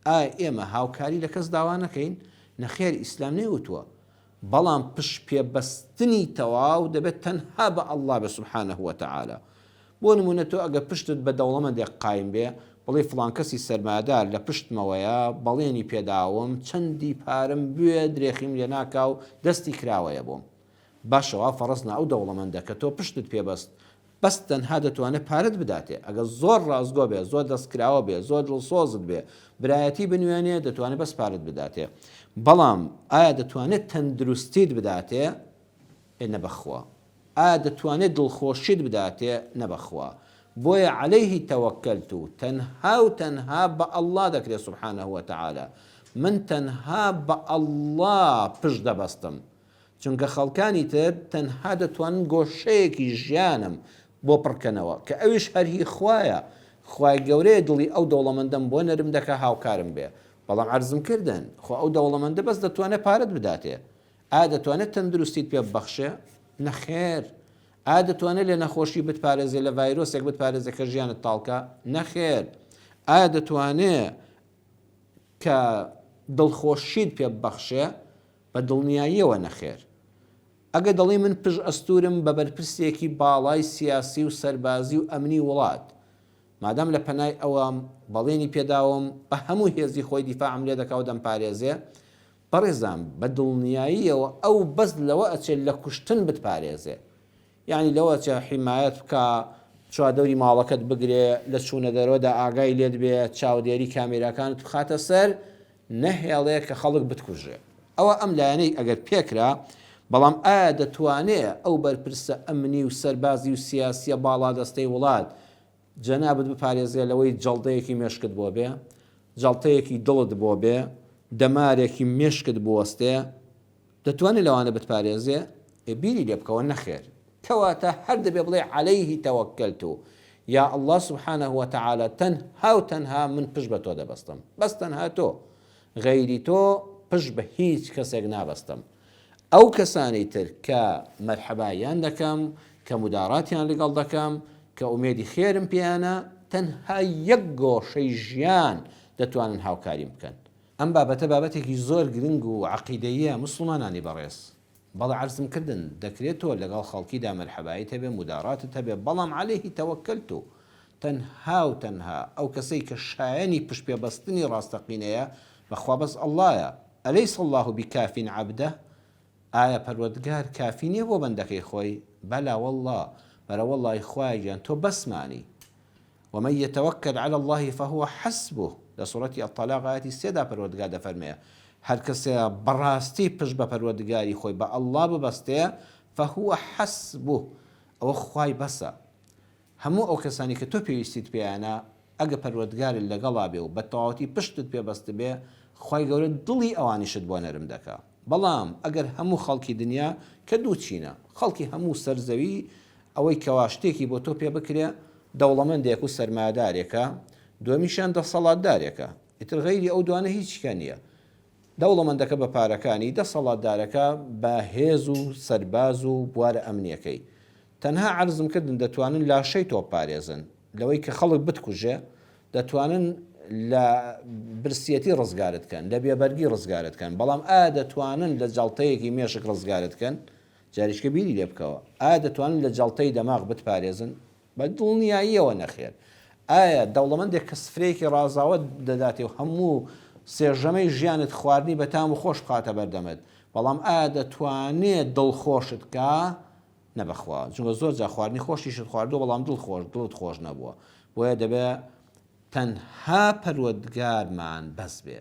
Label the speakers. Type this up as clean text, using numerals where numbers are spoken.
Speaker 1: ئایا ئێمە هاوکاری لە کەس داوا نەکەین؟ نەخێر ئیسلام نەیوتووە. بەڵام پشت پێ بەستنی تەواو دەبێت تەنها بە اللە بێت سبحانە وتعالی. بۆ نموونە تۆ ئەگەر پشتت بە دەوڵەمەندێک قایم بێ بڵێی فڵان کەسی سەرمایەدار لە پشتمەوەیە بەڵێنی پێداوم چەندی پارەم بوێ درێخیم لێ ناکا و دەستی کراوەیە بۆم. باشە وا فەڕزنا ئەو دەوڵەمەندە کە تۆ پشتت پێ بەست بەس تەنها دەتوانێ پارەت بداتێ ئەگەر زۆر ڕاستگۆ بێ زۆر دەست کراوە بێ زۆر دڵسۆزت بێ برایەتی بنوێنێ دەتوانێ بەس پارەت بداتێ بەڵام ئایا دەتوانێت تەندروستیت بداتێ؟ ئێ نە بەخوا ئایا دەتوانێت دڵخۆشیت بداتێ؟ نە بەخوا بۆیە علیه توکلت تەنها و تەنها بە اللە دەکرێ سبحانە وتعالی من تەنها بە اللە پشت دەبەستم چونکە خەڵکانی تر تەنها دەتوانن گۆشەیەکی ژیانم بۆ پڕکەنەوە کە ئەویش هەر هی خوایە، خوای گەورەیە دڵی ئەو دەوڵەمەندەم بۆ نەرم دەکا هاوکارم بێ، بەڵام عەرزم کردن خۆ ئەو دەوڵەمەندە بەس دەتوانێ پارەت بداتێ، ئایا دەتوانێت تەندروستیت پێ ببەخشێ؟ نەخێر. ئایا دەتوانێت لە نەخۆشی بتپارێزێ لە ڤایرۆسێک بتپارێزێ کە ژیانت تاڵکا؟ نەخێر. ئایا دەتوانێ کە دڵخۆشیت پێ ببەخشێ؟ بە دڵنیاییەوە نەخێر. ئەگەر دەڵێی من پشت ئەستوورم بە بەرپرسێکی باڵای سیاسی و سەربازی و ئەمنی وڵات، مادام لە پەنای ئەوام، بەڵێنی پێداوم، بە هەموو هێزی خۆی دیفاعم لێدەکا و دەمپارێزێ، بەڕێزان بە دڵنیاییەوە ئەو بەس لەوە ئەچێ لە کوشتن بتپارێزێ. یانی لەوە ئەچێ حیمایەت بکا، چواردەوری ماڵەکەت بگرێ، لە چوونەدەرەوەدا ئاگای لێت بێ، چاودێری کامێراکانت بخاتە سەر، نەهێڵێ کە خەڵک بتکوژێ. ئەوە ئەم لایەنەی ئەگەر پێکرا، بەڵام ئایا دەتوانێ ئەو بەرپرسە ئەمنی و سەربازی و سیاسیە باڵادەستەی وڵات جەنابت بپارێزێ لەوەی جەڵدەیەکی مێشکت بۆ بێ، جەڵتەیەکی دڵت بۆ بێ، دەمارێکی مێشکت بوەستێ؟ دەتوانێ لەوانە بتپارێزێ؟ ئێ بیری لێ بکەوە نەخێر. کەواتە هەر دەبێ بڵێ علیه توکلت یا اللە سبحانە وتعالی تەنها و تەنها من پشت بە تۆ دەبەستم بەس تەنها تۆ غەیری تۆ پشت بە هیچ کەسێک نابەستم ئەو کەسانەی تر کە مەرحەبایان دەکەم کە مداراتیان لەگەڵ دەکەم کە ئومێدی خێرم پێیانە تەنها یەک گۆشەی ژیان دەتوانن هاوکاریم بکەن ئەم بابەتە بابەتێکی زۆر گرنگ و عەقیدەییە موسڵمانانی بەڕێز. بەڵێ عەرزم کردن دەکرێ تۆ لەگەڵ خەڵکیدا مەرحەبایت هەبێ موداراتت هەبێ بەڵام علیه توکلت تەنها و تەنها ئەو کەسەی کە شایەنی پشت پێ بەستنی ڕاستەقینەیە بەخوا بەس اللە یە الیس اللە بکاف عبدە ئایا پەروەردگار کافی نیە بۆ بەندەکەی خۆی بەلا واللە بەرەوەڵای خوایە گیان تۆ بەسمانی ومن یتوکل علی اللە فهو حسبه لە سوڕەتی الطلاق ئایەتی سێ دا پەروەردگار دەفەرمێ هەرکەسێ بەڕاستی پشت بە پەروەردگاری خۆی بە اللە ببەستێ فهو حسبه ئەوە خوای بەسە هەموو ئەو کەسانی کە تۆ پێویستیت پێیانە ئەگە پەروەردگارت لەگەڵا بێ و بە تەواوەتی پشتت پێ بەستبێ خوای گەورە دڵی ئەوانیشت بۆ نەرم دەکا بەڵام ئەگەر هەموو خەڵکی دنیا کە دوو چینە خەڵکی هەموو سەر زەوی ئەوەی کەوا شتێکی بۆ تۆ پێ بکرێ دەوڵەمەندێک و سەرمایەدارێکە، دووەمیشیان دەسەڵاتدارێکە. ئیتر غەیری ئەو دوانە هیچیکە نییە. دەوڵەمەندەکە بە پارەکانی، دەسەڵاتدارەکە بە هێز و سەرباز و بوارە ئەمنییەکەی. تەنها عەرزم کردن دەتوانن لاشەی تۆ بپارێزن لەوەی کە خەڵک بتکوژێ، دەتوانن لە برسیەتی ڕزگارت کەن، لە بێبەرگی ڕزگارت کەن، بەڵام ئایا دەتوانن لە جەڵتەیەکی مێشک ڕزگارت کەن؟ جاریشکە بیری لێ بکەوە، ئایا دەتوانن لە جەڵتەی دەماغ بتپارێزن؟ بە دڵنیاییەوە نەخێر. ئایا دەوڵەمەندێک کە سفرەیەکی ڕازاوەت دەداتێ و هەموو سێژەمەی ژیانت خواردنی بەتام و خۆش بخاتە بەردەمت، بەڵام ئایا دەتوانێ دڵخۆشت کا؟ نە بەخوا، چونکە زۆر جار خواردنی خۆشیشت خواردووە بەڵام دڵ خۆش دڵت خۆش نەبووە. بۆیە دەبێ تەنها پەروەردگارمان بەس بێ.